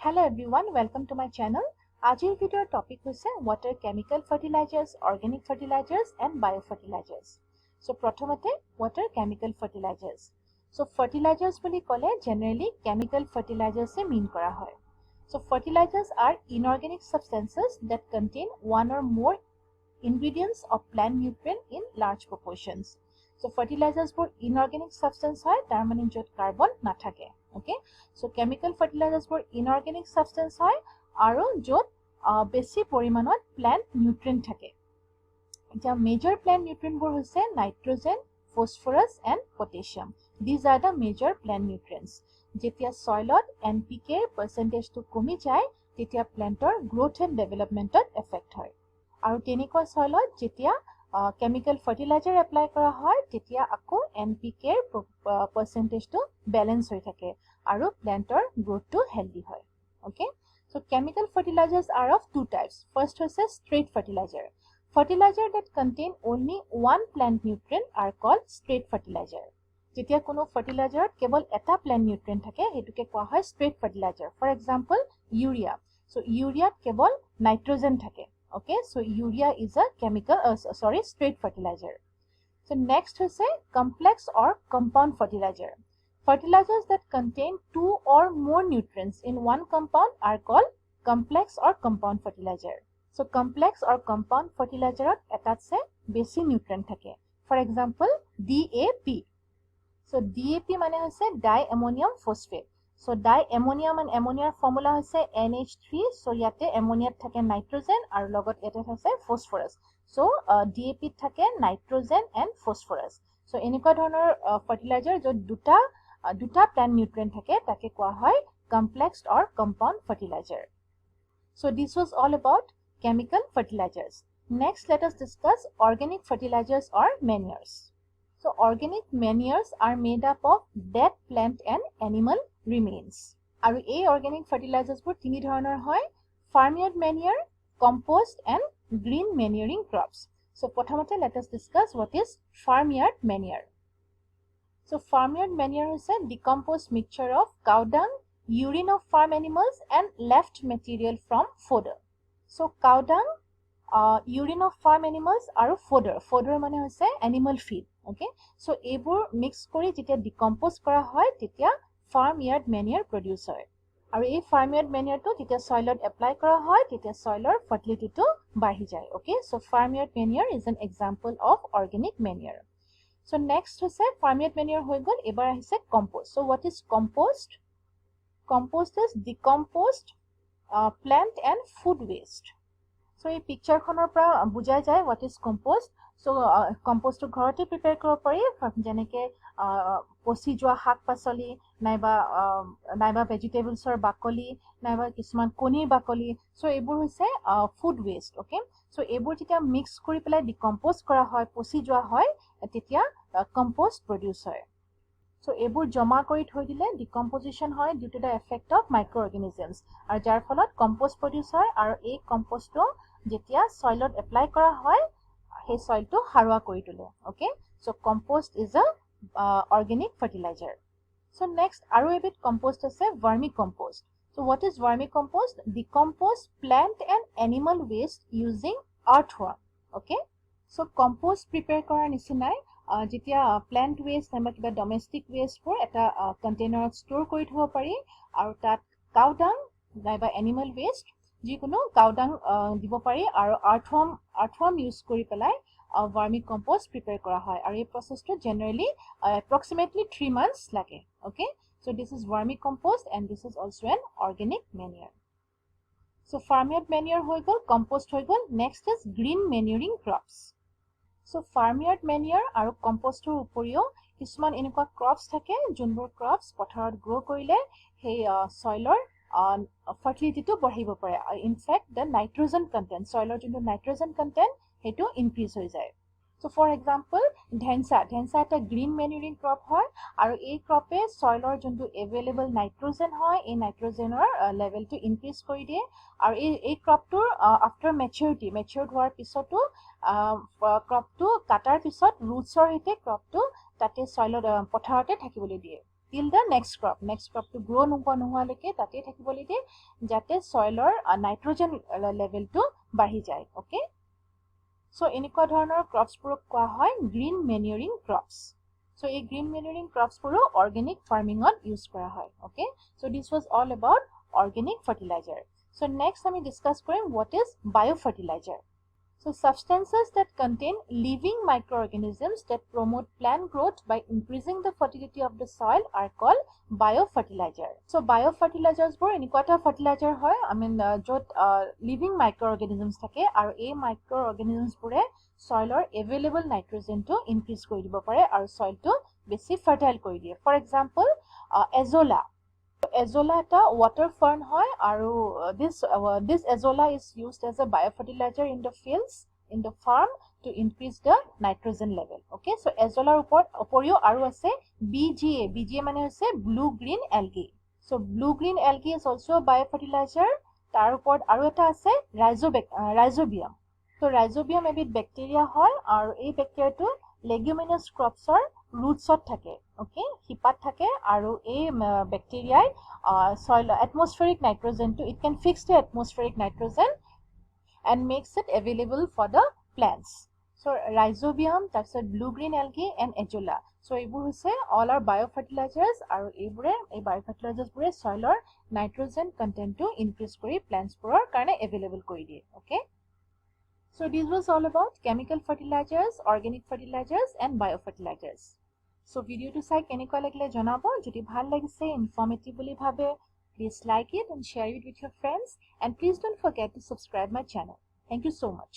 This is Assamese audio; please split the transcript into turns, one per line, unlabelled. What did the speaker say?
Hello everyone, welcome to my channel. আজিৰ ভিডিঅ'ৰ টপিক হৈছে what are chemical fertilizers, organic fertilizers and bio fertilizers. So প্ৰথমতে what are chemical fertilizers? So fertilizers বুলি ক'লে জেনেৰেলি কেমিকেল ফাৰ্টিলাইজাৰ্ছে মিন কৰা হয়। So fertilizers are inorganic substances that contain one or more ingredients of plant nutrient in large proportions. So ফাৰ্টিলাইজাৰ্ছবোৰ inorganic substance হয়, তাৰ মানে য'ত কাৰ্বন নাথাকে। অ'কে, চ' কেমিকেল ফাৰ্টিলাইজাৰ্ছবোৰ ইনঅৰ্গেনিক ছাবষ্টেঞ্চ হয় আৰু য'ত বেছি পৰিমাণত প্লেণ্ট নিউট্ৰিয়েণ্ট থাকে। এতিয়া মেজৰ প্লেণ্ট নিউট্ৰিয়েণ্টবোৰ হৈছে nitrogen, phosphorus and potassium. These are the major plant nutrients. যেতিয়া চইলত এন পি কেৰ পাৰ্চেণ্টেজটো কমি যায়, তেতিয়া প্লেণ্টৰ গ্ৰ'থ এণ্ড ডেভেলপমেণ্টত এফেক্ট হয়। আৰু তেনেকুৱা চইলত যেতিয়া কেমিকেল ফাৰ্টিলাইজাৰ এপ্লাই কৰা হয়, তেতিয়া আকৌ এন পি কেৰ পাৰ্চেণ্টেজটো বেলেঞ্চ হৈ থাকে আৰু প্লেণ্টৰ গ্ৰ'থটো হেল্ডি হয়। Okay, so chemical fertilizers are of two types. First হৈছে straight fertilizer. Fertilizer that contain only one plant nutrient are called straight fertilizer. যেতিয়া কোনো ফাৰ্টিলাইজাৰত কেৱল এটা প্লেণ্ট নিউট্ৰিয়েণ্ট থাকে, সেইটোকে কোৱা হয় straight fertilizer. For example, urea. So ইউৰিয়াত কেৱল নাইট্ৰজেন থাকে। Okay, so urea is a chemical, sorry, straight fertilizer. So next হৈছে complex or compound fertilizer. Fertilizers that contain two or more nutrients in one compound are called complex or compound fertilizer. So complex or compound fertilizer এটাতছে বেছি নিউট্ৰিয়েণ্ট থাকে। For example, DAP. So DAP মানে হৈছে di ammonium phosphate. So di ammonium and এমনিয়াৰ formula হৈছে NH3। চ' ইয়াতে এমনিয়াত থাকে নাইট্ৰজেন আৰু লগত ইয়াতে আছে ফচফৰাছ। চ' ডি এ পিত থাকে নাইট্ৰজেন এণ্ড ফচফৰাছ। চ' এনেকুৱা ধৰণৰ ফাৰ্টিলাইজাৰ য'ত দুটা দুটা প্লেণ্ট নিউট্ৰিয়েণ্ট থাকে, তাকে কোৱা হয় complex or compound fertilizer. So this was all about chemical fertilizers. Next, let us discuss organic fertilizers or manures. So organic manures are made up of dead plant and animal remains. আৰু এই অৰ্গেনিক ফাৰ্টিলাইজাৰ্ছবোৰ তিনি ধৰণৰ হয়: farmyard manure, compost and green manuring crops. So প্ৰথমতে let us discuss what is farmyard manure. So farmyard manure হৈছে decompose mixture of cow dung, urine of farm animals and left material from fodder. So cow dung, urine of farm animals আৰু ফ'ডাৰ। ফ'ডাৰ মানে হৈছে এনিমেল ফিড। অ'কে, চ' এইবোৰ মিক্স কৰি যেতিয়া ডিকম্প'জ কৰা হয়, তেতিয়া ফাৰ্ম য়াৰ্ড মেনিয়াৰ প্ৰডিউচ হয়। আৰু এই ফাৰ্ম য়াৰ্ড মেনিয়াৰটো যেতিয়া চইলত এপ্লাই কৰা হয়, তেতিয়া চইলৰ ফাৰ্টিলিটিটো বাঢ়ি যায়। Okay, so farmyard manure is an example of organic manure. So next হৈছে ফাৰ্ম য়াৰ্ড মেনিয়াৰ হৈ গ'ল, এইবাৰ আহিছে compost. So what is compost? Compost is decomposed plant and food waste. So এই পিকচাৰখনৰ পৰা বুজা যায় what is compost. চ' কম্প'ষ্টটো ঘৰতে প্ৰিপেয়াৰ কৰিব পাৰি, যেনেকৈ পচি যোৱা শাক পাচলি নাইবা ভেজিটেবলছৰ বাকলি নাইবা কিছুমান কণীৰ বাকলি। চ' এইবোৰ হৈছে ফুড ৱেষ্ট। অ'কে, চ' এইবোৰ যেতিয়া মিক্স কৰি পেলাই ডিকম্প'জ কৰা হয়, পচি যোৱা হয়, তেতিয়া কম্প'ষ্ট প্ৰডিউচ হয়। চ' এইবোৰ জমা কৰি থৈ দিলে ডিকম্পজিশ্যন হয় due to the effect of micro organisms আৰু যাৰ ফলত কম্প'ষ্ট প্ৰডিউচ হয়। আৰু এই কম্প'ষ্টটো যেতিয়া চইলত এপ্লাই কৰা হয়, সেই চইলটো সাৰুৱা কৰি তোলে। Okay, so compost is a organic fertilizer. So next আৰু এবিধ কম্প'ষ্ট আছে vermi compost. So what is vermi compost? Decompose plant and animal waste using earthworm. Okay, so compost prepare কৰাৰ নিচিনাই যেতিয়া প্লেণ্ট ৱেষ্ট নাইবা কিবা ডমেষ্টিক ৱেষ্টবোৰ এটা কণ্টেইনাৰত ষ্ট'ৰ কৰি থ'ব পাৰি আৰু তাত কাউডাং নাইবা এনিমেল ৱেষ্ট, যিকোনো কাউডাং দিব পাৰি আৰু আৰ্থৱৰ্ম ইউজ কৰি পেলাই ভাৰ্মি কম্প'ষ্ট প্ৰিপেয়াৰ কৰা হয়। আৰু এই প্ৰচেছটো জেনেৰেলি এপ্ৰক্সিমেটলি 3 মান্থছ লাগে। Okay, so this is vermi compost and this is also an organic manure. So farmyard manure হৈ গ'ল, কম্প'ষ্ট হৈ গ'ল। Next is green manuring crops. So farmyard manure আৰু কম্প'ষ্টৰ উপৰিও কিছুমান এনেকুৱা ক্ৰপছ থাকে, যোনবোৰ ক্ৰপছ পথাৰত গ্ৰ' কৰিলে সেই চইলৰ ফাৰ্টিলিটিটো বঢ়াব পাৰে। In fact the nitrogen content, চইলৰ যোনটো নাইট্ৰজেন কণ্টেণ্ট, সেইটো ইনক্ৰিজ হৈ যায়। চ' ফৰ এক্সাম্পল, ঢেঞ্চা। ঢেঞ্চা এটা গ্ৰীণ মেনিউৰিং ক্ৰপ হয় আৰু এই ক্ৰপে চইলৰ যোনটো এভেইলেবল নাইট্ৰজেন হয়, এই নাইট্ৰজেনৰ লেভেলটো ইনক্ৰিজ কৰি দিয়ে। আৰু এই ক্ৰপটোৰ আফটাৰ মেচিউৰিটি, মেচিয়ৰ্ড হোৱাৰ পিছতো ক্ৰপটো কাটাৰ পিছত ৰুটছৰ সৈতে ক্ৰপটো তাতে চইলত পথাৰতে থাকিবলৈ দিয়ে। Till the next crop. Next ক্ৰপটো গ্ৰ' নোহোৱালৈকে তাতেই থাকিবলৈ দিয়ে, যাতে চইলৰ নাইট্ৰজেন লেভেলটো বাঢ়ি যায়। অ'কে, চ' এনেকুৱা ধৰণৰ ক্ৰপছবোৰক কোৱা হয় গ্ৰীণ মেনিউৰিং ক্ৰপছ। চ' এই গ্ৰীণ মেনিউৰিং ক্ৰপছবোৰো অৰ্গেনিক ফাৰ্মিঙত ইউজ কৰা হয়। Okay, so this was all about organic fertilizer. So next আমি ডিছকাছ কৰিম what is biofertilizer. So substances that contain living microorganisms that promote plant growth by increasing the fertility of the soil are called biofertilizer. So biofertilizers বোৰ এনেকুৱা এটা fertilizer হয়, I mean, য'ত living microorganisms থাকে আৰু এই microorganisms বোৰে soilৰ available nitrogenটো increase কৰি দিব পাৰে আৰু soilটো বেছি fertile কৰি দিয়ে। For example, azolla. Azolla এটা water fern হয় আৰু this azolla is used as a biofertilizer in the fields, in the farm, to increase the nitrogen level. Okay, so azollaৰ ওপৰত উপৰিও আৰু আছে BGA. BGA মানে হৈছে blue green algae. So blue green algae is also a biofertilizer. তাৰ ওপৰত আৰু এটা আছে rhizobium. So rhizobium এবিধ বেক্টেৰিয়া হয় আৰু এই বেক্টেৰিয়াটো লেগুমিনাছ ক্ৰপছৰ ৰুটছত থাকে, অ'কে, শিপাত থাকে আৰু এই বেক্টেৰিয়াই চইল atmospheric নাইট্ৰজেনটো, it can fix the atmospheric nitrogen and makes it available for the plants. So rhizobium, তাৰপিছত blue green algae and azolla. So এইবোৰ হৈছে অল আৰ বায়' ফাৰ্টিলাইজাৰ্ছ আৰু এইবোৰে, এই বায়' ফাৰ্টিলাইজাৰ্ছবোৰে চইলৰ নাইট্ৰজেন কণ্টেণ্টটো ইনক্ৰিজ কৰি প্লেণ্টছবোৰৰ কাৰণে এভেইলেবল কৰি দিয়ে। Okay. So this was all about chemical fertilizers, organic fertilizers and biofertilizers. So ভিডিঅ'টো চাই কেনেকুৱা লাগিলে জনাব। যদি ভাল লাগিছে, ইনফৰ্মেটিভ বুলি ভাবে, please like it and share it with your friends, and please don't forget to subscribe my channel. Thank you so much.